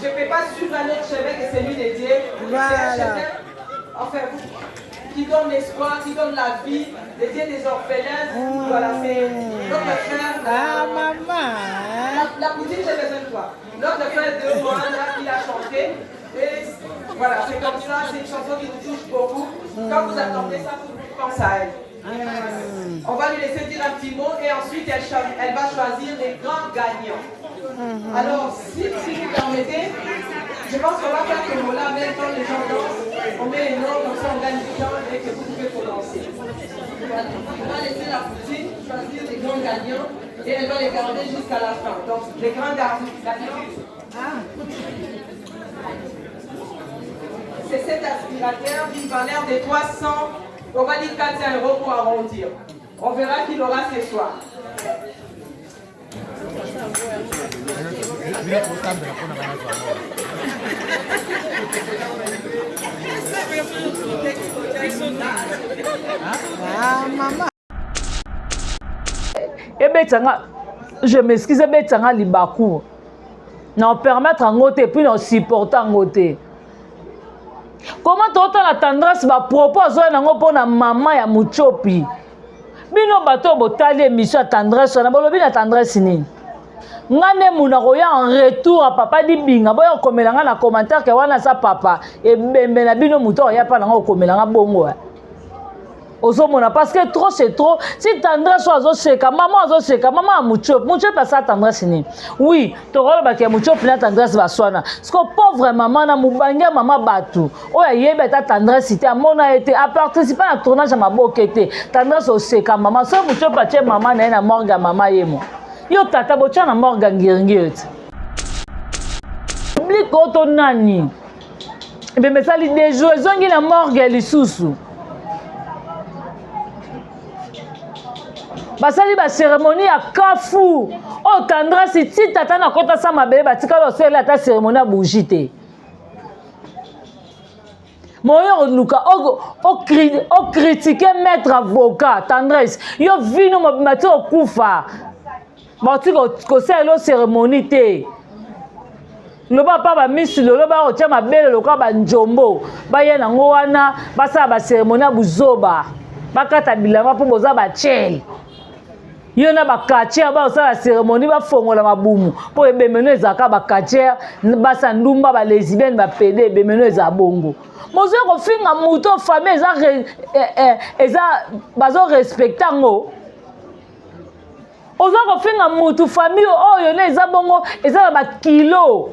Je ne peux pas suivre un autre chemin que celui de Dieu. Voilà. Enfin, qui donne l'espoir, qui donne la vie, le Dieu des orphelins. Mmh. Voilà, c'est notre frère. Ah, maman. La, la cousine, j'ai besoin de toi. Notre frère de moi, là, il a chanté. Et voilà, c'est comme ça, c'est une chanson qui nous touche beaucoup. Quand vous attendez ça, vous pensez à elle. Mmh. On va lui laisser dire un petit mot et ensuite elle, elle va choisir les grands gagnants. Mmh. Alors, si, si vous permettez, je pense qu'on va faire ce mot-là, même quand les gens dansent, on met les noms, comme ça on gagne du temps et que vous pouvez commencer. On va laisser la poutine choisir les grands gagnants et elle va les garder jusqu'à la fin. Donc, les grands gagnants. Ah. C'est cet aspirateur d'une valeur de 300, on va dire 400 euros pour arrondir. On verra qui l'aura ce soir. Ah, maman. ebetisa nga je m'excuse ebetisa nga libaku na permettre yango te puis na supporte yango te comment totala tendresse bapropos azoya nango mpo na mama ya mutiopi bino bato oyo botali émission ya tendresse wana bolobi na tendresse nini? Nga nde muna koya en retour ya papa dibinga boya kokomela nga na commentaire ke wana aza papa ebembe na bino moto oya pa na nga kokomela nga bongo eh. Ozomona parce que trop c'est trop. Si tendresse oyo azoseka, mama azoseka, mama ya Mutshopi, Mutshopi asala tendresse nini? Oui, tokolobaka ya Mutshopi na tendresse baswana. Parce que pauvre mama na mobange ya mama bato oyo ayebi ata tendresse te, amona ye te, aparticipe na tournage ya maboke te. Tendresse oseka mama, soki Mutshopi atie mama na ye na morgue ya mama yemo. Yo tata botya na morgue ya ngiringiri te. Public oyo to nani? Ebembe esali deux jours ezongi na morgue lisusu. Basali ba cérémonie ya kafu. Oyo tendresse ti tata na kota sa mabele batikala osala ata cérémonie ya bougie te. Moyo oluka o critiquer maître avocat tendresse yo vino mobimba ti okufa bauti kosalela cérémonie te. Loba pa ba misi lolo ba kotia mabele lokola ba njombo baya nango wana basala ba cérémonie ya buzoba bakata bilamba mpo boza ba chele yo na ba quartier ba osala cérémonie bafongola mabumu mpo ebemeno ezalaka ba quartier basa ndumba ba lesbienne ba pede ebemeno eza bongo mozo kofinga moto famille eza eza bazo respecte yango. Oza kofinga mutu famille oyo na eza bongo eza na ba kilo.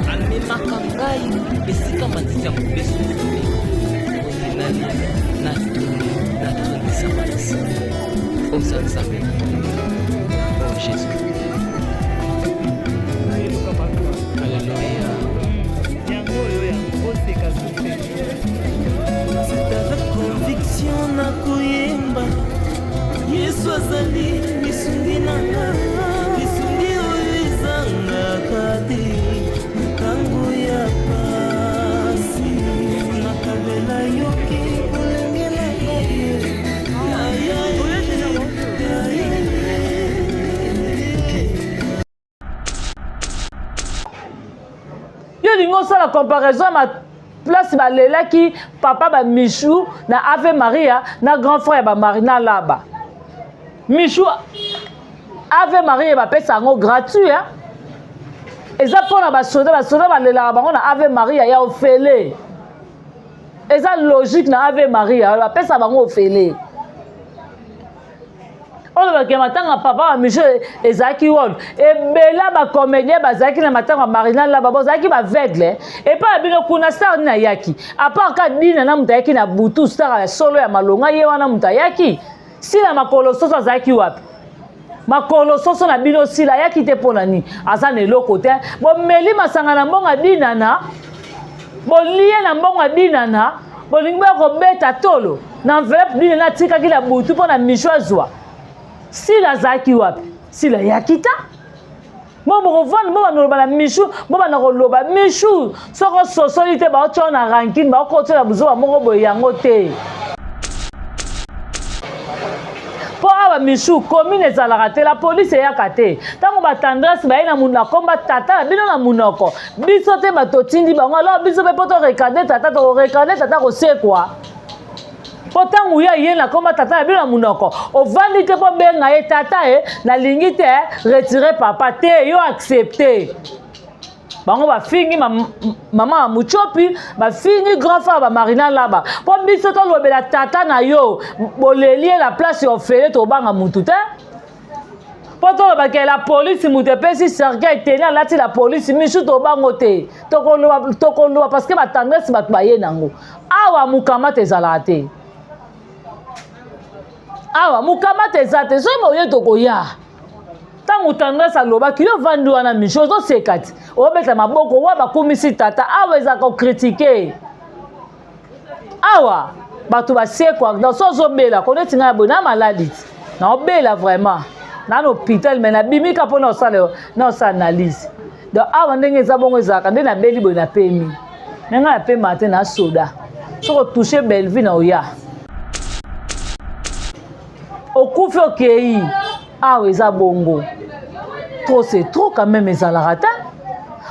Amemaka ngai esika matiti ya mobesu oye nani natuni natondisama na nsima oza Nzambe na ngai oh Jésus. Alléluia. C'est avec conviction nakoyemba Yesu azali lisungi na nga, lisungi oyo ezangaka te ntango ya pasi. Nakabela yoki bolenge na ngai. Yo olingi osala comparaison ma place balelaki papa ba Michou na Ave Maria na grand frère ba Marina Laba. Michou Ave Maria bapesa yango gratuit hein? Eza mpona basoda, basoda balelaka bango na Ave Maria ya ofele. Eza logique na Ave Maria bapesa bango ofele. Oyo bakende matanga ya papa ba Michou ezalaki wol ebele ba comédien bazalaki na matanga ya Marina Laba bazalaki ba aveugle epai ya bino kuna star nini ayaki à part ka Dina na moto ayaki na butu star ya solo ya malonga ye wana moto ayaki Sila makolo soso azalaki wapi? Makolo soso na bino Sila ayaki te mpo na nini? Aza na eloko te. Bomeli masanga na mbongo ya Dinana, bolie na mbongo ya Dinana, bolingi boya kobeta tolo na enveloppe Dinana atikaki na butu mpo na Michou azwa. Sila azalaki wapi? Sila ayaki ta. Bo bokovanda, bo banda koloba na Michou, bo banda koloba Michou soki ososoli te baotya na rancune, baokotya na buzoba moko boye yango te. Po awa Michou commune ezalaka te, la police eyaka te. Tango ba tendresse baye na munoko komba tata na bino na munoko, biso te bato tindi bango, alors biso pe po to recadrer tata, to recadrer tata kosekwa. Po tango ye aye na komba tata na bino na munoko, ovandi te po benga ye tata e, nalingi te retirer papa te, yo accepter. Bango bafingi mama ya Mutshopi, bafingi grand frère ba Marina Laba. Po biso tolobela tata na yo, boleli ye la place ya ofele, tobanga mutu te. Po tolobaka la police mutu epesi cercueil teni alati la police, misu tobango te. Tokoloba, tokoloba parce que ba tendresse bato baye nango. Awa mukamata ezalaka te. Awa mukamata eza te. Soki boye tokoya. Tango tendresse alobaki yo vandi wana Michou ozoseka ti obeta maboko wa bakumisi tata awa ezalaka kokritike awa bato basekwa donc so ozobela koneti ngai boye na maladi ti naobela vraiment na na hôpital mais nabimi ka mpo naosala naosala analyse donc awa ndenge eza bongo ezalaka nde nabeli boye napemi me ngai napema te na soda soki otouche Bellevue na oya okufi okei awa eza bongo trop c'est trop quand même ezalaka te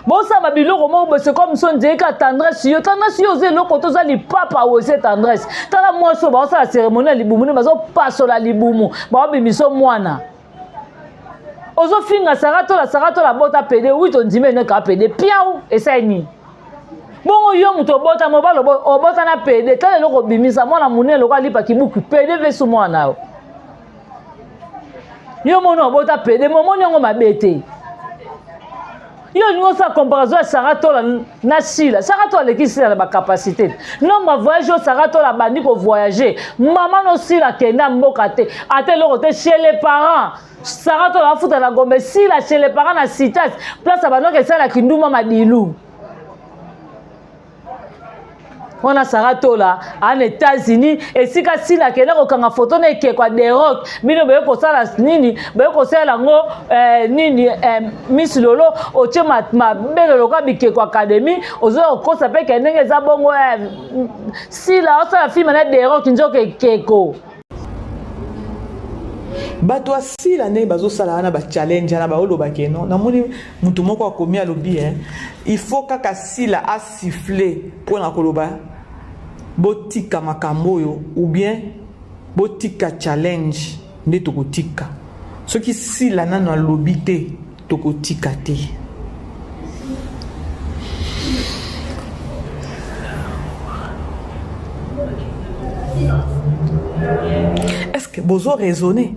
bosala biloko moko boye c'est comme so nzeki ka tendresse yo tendresse yo oza eloko te oza lipapa oyo eza tendresse tala mwasi oyo baosala cérémonie ya libumu nde bazopasola libumu baobimiso mwana Ozofinga Sarah Tola, Sarah Tola abota pede, oui tondimi ene kaka pede. Piau esali nini? Bongo yo moto obota mobali obota na pede, tala eloko obimisa mwana monene lokola lipa kibuku, pede vesu mwana yo. Yo mona obota pede, momoni yango mabe te. Yo olingi osala comparaison ya Sarah Tola na Sila. Sarah Tola aleki Sila na ba capacité. Nombre ya voyage oyo Sarah Tola abandi ko voyager, mama no Sila akenda mboka te, ata eloko te chez les parents. Sarah Tola afuta na Gombe, Sila chez les parents na Citas, place abandaki esala kinduma madilu. Wana Sarah Tola en États-Unis esika Sila akende kokanga foto na ekeko ya Derock bino boye kosala nini boye kosala yango eh, nini eh, Miss Lolo otie mabele lokola bikeko académie ozoya kokosa mpe ke ndenge eza bongo eh, Sila osala filme na Derock nzoka ekeko Bato ya sila ndenge bazosala wana ba challenge wana baoloba ke non namoni moto moko akomi alobi eh, il faut kaka sila a siffler mpo na koloba botika makambo oyo ou bien botika challenge nde tokotika soki sila nano alobi te tokotika te. Est-ce que bozo raisonner?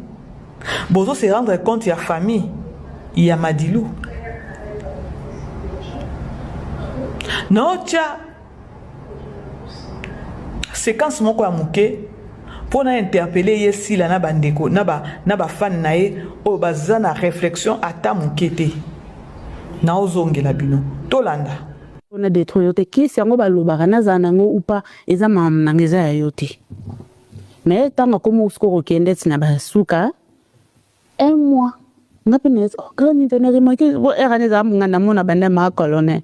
Bozo se rendre compte ya famille ya Madilu? Naotya Sequence moko ya muke po na interpeller ye Sila na ba ndeko na ba na ba fan na ye oyo baza na reflexion ata muke te. Nao zongela bino. Tolanda. Pona detruire yo te kisi yango balobaka nazala na yango ou pas eza makambo nanga eza ya yo te mais tango akomi sikoyo kokende ti na ba suka Un mois nga pe na oh grand nini na remarque po heure wana ezalaka nga na mona banda ma colonel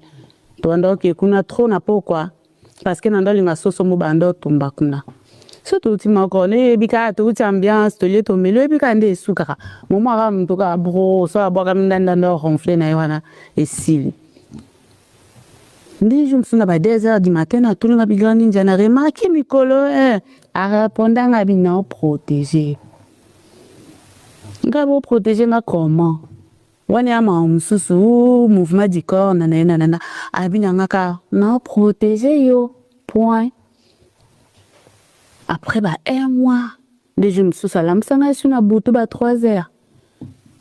tobanda oke kuna trop na pokwa parce que nando alinga soso mo banda otumba kuna so touti ma colonel oyebi kaka touti ambiance tolie tomeli oyebi kaka nde esukaka momo aka moto kaka bro so abwaka mindanda ndo ronfle na ye wana esili nde jour mosusu na ba 2 heures du matin natuni nga bi grand ninja na remarque mikolo eh areponda nga bi nao proteger Nga bo proteger nga comment? Wana ya mawa mosusu mouvement du corps nanani nanana abi na nga kaka nao proteger yo point. Après ba un mois nde jour mosusu alamusa nga lisusu na butu ba 3 heures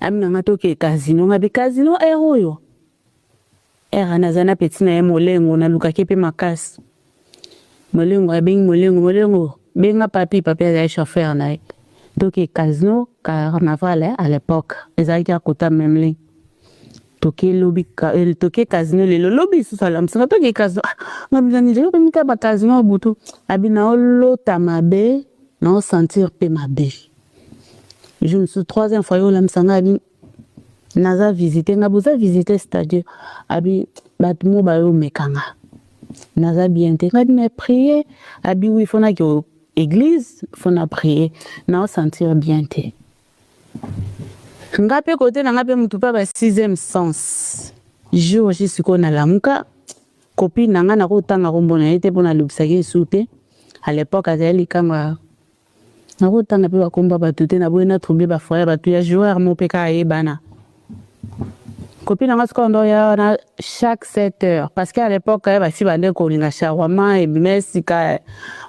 abi na nga toke casino nga bi casino heure oyo? Heure naza na petit na ye Molengo nalukaki ye pe makasi Molengo abengi Molengo Molengo benga papy papy azali chauffeur na ye toke casino carnaval à l'epoque ezalaki à kota memling toke lobi toke casino lelo lobi lisusu alamusi nga toke casino ah nga bino nini yo okomi kaka ba casino ya butu abi naolota mabe nao sentir pe mabe jour mosusu troisième fois ye olamisa nga abi Naza visite nga boza visite c'est à dire abi batu moko bayo meka nga naza bien te nga mais prier abi oui faut nake eglise faut na prier nao sentir bien te nga pe kote na nga pe mutu pa ba sixième sens jour J sikoyo na lamuka copine na nga nako tanga kombo na ye te po na lobisaki ye lisusu te à l'epoque azali likangu ya Nako tanga pe ba kombo ya batu te na boyi na troubler ba foyer ya batu ya joueur moko pe kaka ayebana. Copine na nga sikoyo ando ya wana chaque 7 heures parce que à l'epoque ba fille bande kolinga shawarma ebima sika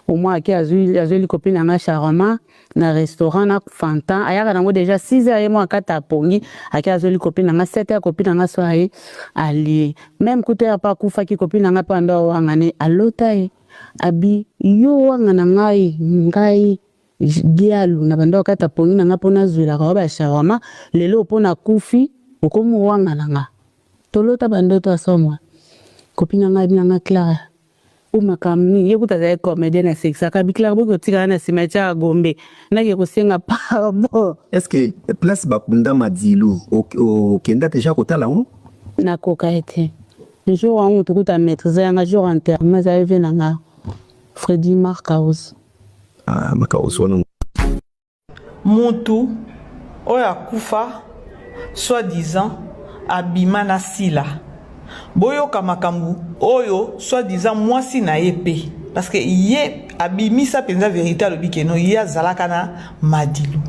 au moins ake azui azueli copine na nga shawarma na restaurant na fanta ayaka nango dejà 6 heures ye moko akata pongi ake azueli copine na nga 7 heures copine na nga so aye alie meme kutu heure pe akufaki copine na nga pe ando awangane alota ye Abi yo wangana ngai ngai dialu na banda kokata pongi na nga po nazuelaka yo ba shawarma lelo po na kufi okomi kowangana nga tolota ba ndoto ya somo copine na nga abi na nga Clara oyo makambo nini ye kutu azali comedienne asekisaka abi Clara boki kotika nga na cimetière ya Gombe nake kosenga pardon. Est ce que place bakunda Madilu okenda dejà kotala yango? Nakoka ye te. Jour wango mutu kutu a maitrise yanga jour enterrement ezali vie na nga Freddy Marcaus. Ah Marcaus wana. Mutu oyo akufa soit disant abima na sila boyoka makambu oyo soit disant mwasi na ye pe parce que ye abimisa penza verite alobi ke no ye azalaka na madilu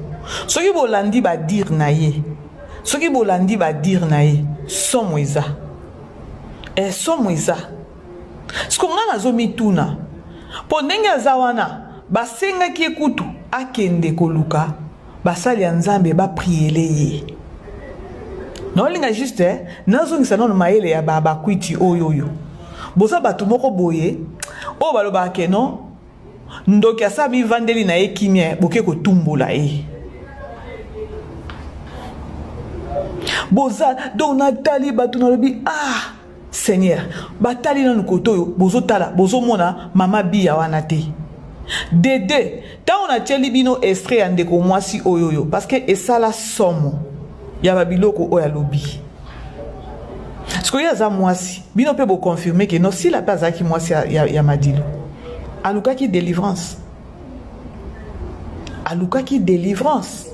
soki bolandi ba dire na ye. Soki bolandi ba dire na ye somo eza. Eh somo eza. Siko nga nazo mituna po ndenge aza wana basengaki ye kutu akende koluka basali ya Nzambe ba priele ye. Naolinga juste nazongisa nano mayele ya ba bakwiti oyo oyo. Boza bato moko boye oyo balobaka ke non Ndoki asa mivandeli na ye kimia boke kotumbola ye. Boza donc natali bato nalobi ah Seigneur batali nanu kote oyo bozotala bozomona mama biya wana te dede ntango natieli bino extrait ya ndeko mwasi oyo oyo parce que esala somo ya babiloko oyo alobi sikoyo ye aza mwasi bino mpe boconfirme ke no sila mpe azalaki mwasi ya, ya, ya madilu alukaki delivrance alukaki delivrance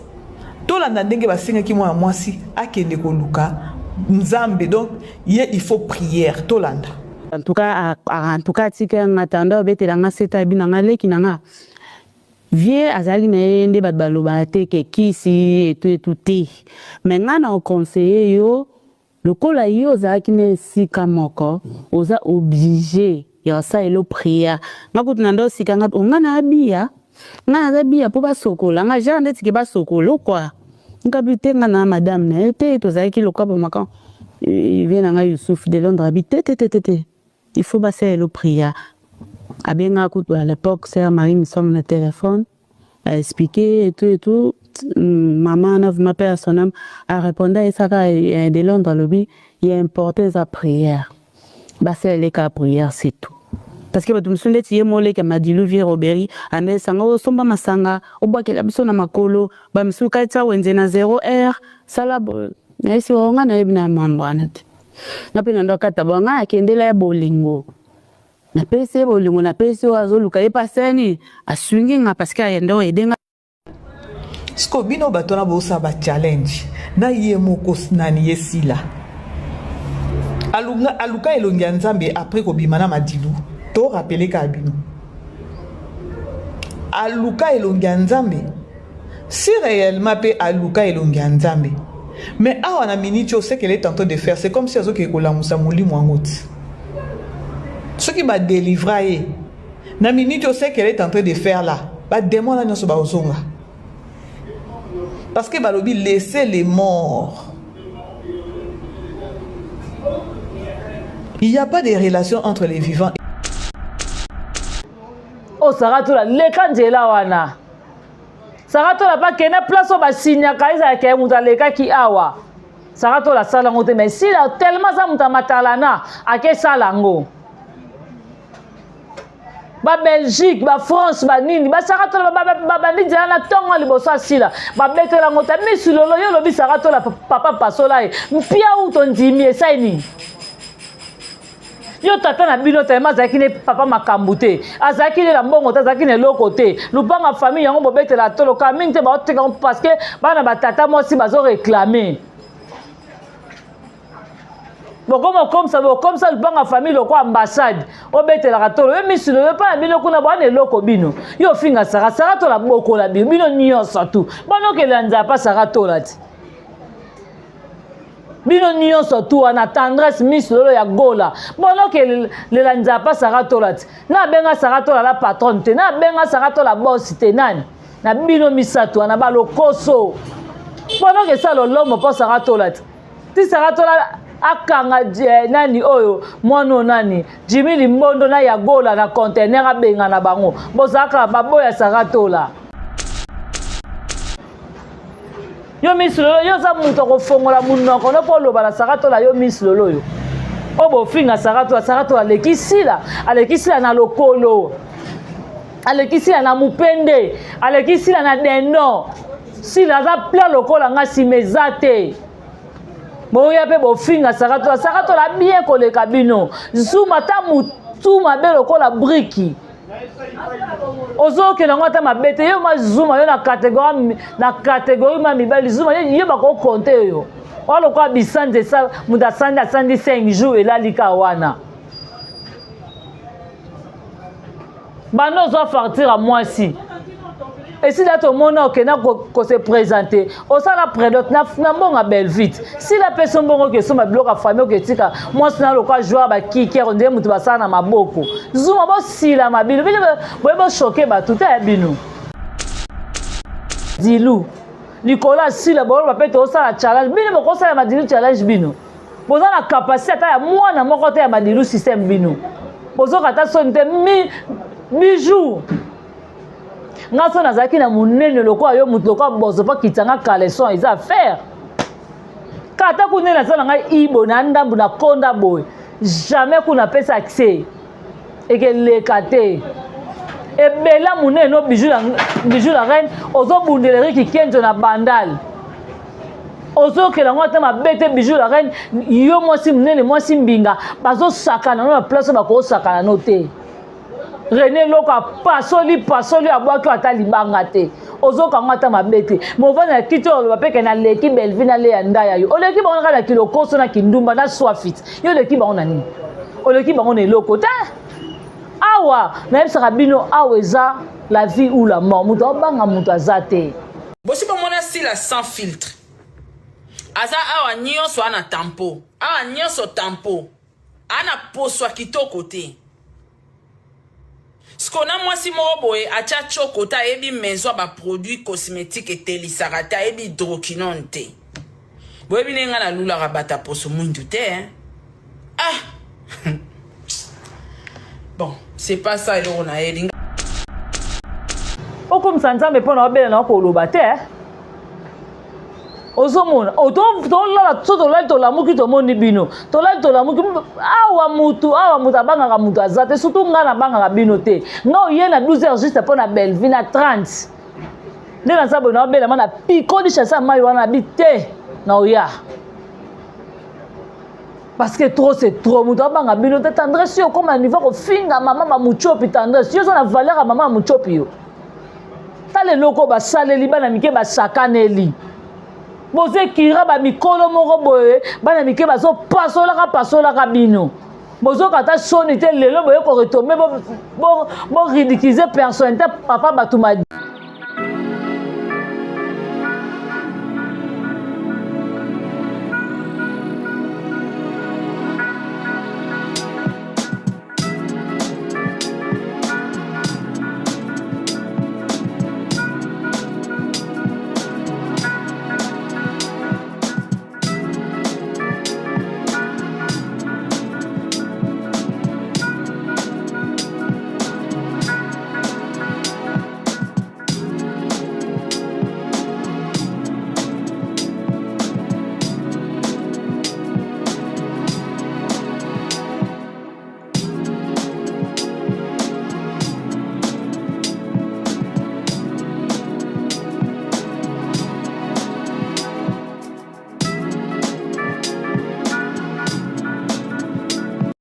tolanda ndenge basengaki mwana mwasi akende koluka nzambe donc ye il faut prière tolanda En tout cas, en tout cas atika nga tanda obetela nga seta abi na nga leki na nga Vieux azalaki na ye nde bato balobaka te ke kisi etu etu te mais nga na conseiller yo lokola yo ozalaki na esika moko oza oblige ya kosalela yo prière nga kutu na ndo sika nga nga na biya nga naza biya po basokola nga genre ndeti ke basokola quoi nga bi te nga na madame na ye te tozalaki lokola ba makan vieux na nga Youssouf de Londres abi te te te te Il faut basalela yo prière. Abenga kutu à l'époque sœur Marie Misomo na téléphone a expliquer et tout et tout. Maman wana vraiment paix à son âme a répondre ayesaka eh, de Londres alobi ya important eza prière. Basalela ye kaka prière c'est tout. Parce que bato mosusu ndeti ye moleki ya Madilu vieux Roberi amesanga osomba masanga obwakela biso na makolo ba misusu katisa wenze na 0 heure sala boye nayesi nga nayebi na mambo wana te. Nga pe nando akata ba nga akendela ya bolingo napesi ye bolingo napesi oyo azoluka ye pe asali nini asungi nga parce que ayende oede nga. Sikoyo bino bato wana bosala ba challenge na ye moko nani ye sila alunga aluka elongi ya nzambe après kobima na madilu to rappeler kaka bino aluka elongi ya nzambe Si reellement pe aluka elongi ya nzambe mais awa na minute oyo ce qu'elle est en train de faire c'est comme si azokende kolamusa molimo yango ti soki ba delivra ye na minute oyo ce qu'elle est en train de faire là ba demon wana nyonso bakozonga parce que balobi laissez les morts il n'y a pas de relation entre les vivants Oh Sarah Tola leka nzela wana. Sarah Tola pa kende place oyo basignaka ezalaka ye moto alekaki awa. Sarah Tola asala yango te mais sila tellement aza moto ya matalana akesala yango. ba belgique ba france banini basara tola babandi nzela na ntongo liboso asila babetela yango ta misu lolo yo olobi sara tola papa pasola ye mpia u tondimi esai nini yo tata na bino telema azalaki ne papa makambo te azalaki ne na mbongo te azalaki na eloko te lupanga famille yango bobetela tolo kaka mingi te baoteka yango parce que bana batata mwasi bazo réclame bokoma okomisa bokomisa lupanga famille lokola ambassade obetelaka tolo yo misilo yo mpa na bino kuna bwana eloko bino yo ofinga sara sara tola bokola bino bino nyonso tu bonokela nzala mpa sara tola ti bino nyonso tu wana tendresse miss lolo ya gola bonoke lela nzapa sara tola ti na abenga sara tola la patronne te na abenga sara tola boss te nani na bino misato wana balokoso bonoke esa lolombo mpo sara tola ti ti sara tola akanga eh, nani oyo mwana oyo nani jimi limbondo na ya gola na contener abengana bango bozalaka baboya sara tola yo miss lolo yo oza moto akofongola monoko no mpo oloba na saratola yo miss lolo oyo oyo bofinga saratola saratola aleki sila aleki sila na lokolo aleki sila na mopende aleki sila na dendon sila aza pla lokola nga nsima eza te boya mpe bofinga saratola saratola bien koleka bino zuma ata motu mabe lokola briki ozokende yango ata mabe te yo ma zuma yo na catégorie na catégorie ma mibali zuma yo bakokonte yo oa lokola bisanzi esa moto asandi asandi 5 jours elali ka wana banda ozwa fartire ya mwasi. Esila tomona okenda ko se présenter. Osala prédote na, na mbongo ya Belvite. Sila apesi mbongo oke esomba biloko ya famille oke etika mwasi na lokola joueur ba kicker nde moto basala na maboko. Zuma bosilama bino bino boye bochoke bato te ya bino. Dilu likolo ya sila boloba mpe tosala challenge bino bokosala madilu challenge bino boza na capacité ata ya mwana moko te ya madilu système bino bozoka ata soni te mi bijou nga so nazalaki na monene lokola yo moto lokola bozo mpo akitisa nga caleçon eza affaire kata kuna naza na ngai ibo na ndambu na konda boye jamais kuna apesa accès ekeleka te ebela monene no bijou la reine ozobundela eriki kenzo na bandal ozokela yango ata mabe te bijou la reine yo mwasi monene mwasi mbinga bazosakana no na place oyo bakosakana no te Rene Loko apasoli pasoli abwaki ata libanga te ozoka yango ata mabe te movanda na kiti oyo oloba mpe ke naleki Bellevue naleya ndaya yo oleki bango kaka na kilokoso na kindumba na swafit yo oleki bango na nini oleki bango na eloko te awa nayebisaka bino awa eza la vie ou la mort moto abanga moto aza te Bosi bomona Sila sans filtre. Aza awa nyonso ana tampo. Awa nyonso tampo. Ana poso ya kitoko te. Siko na mwasi moko boye atya choko te ayebi maison ya ba produits cosmetiques etelisaka te ayebi hydroquinone te. Boyebi ndenge nga nalulaka bato ya poso mwindu te hein? Ah! Bon, c'est pas ça eloko nayeli. Okomisa Nzambe mpo na obela na okoloba te. Eh? Ozomona tolala so tolali tolamuki tomoni bino tolali tolamuki awa mutu awa mutu abangaka mutu aza te surtout ngai nabangaka bino te ngai oye na 12 heures juste mpo na Bellevue na 30 nde naza boye naobelama na pikoli chasa mai wana nabi te na oya parce que trop c'est trop moto abanga bino te tendresse yo okoma na niveau kofinga mama ma muchopi tendresse yo oza na valeur ya mama ya muchopi yo tala eloko basaleli bana mike basakaneli bozekira bamikolo moko boye bana mike bazopasolaka pasolaka bino bozoka ata soni te lelo boye koretombe boridikize personnalité papa bato ma.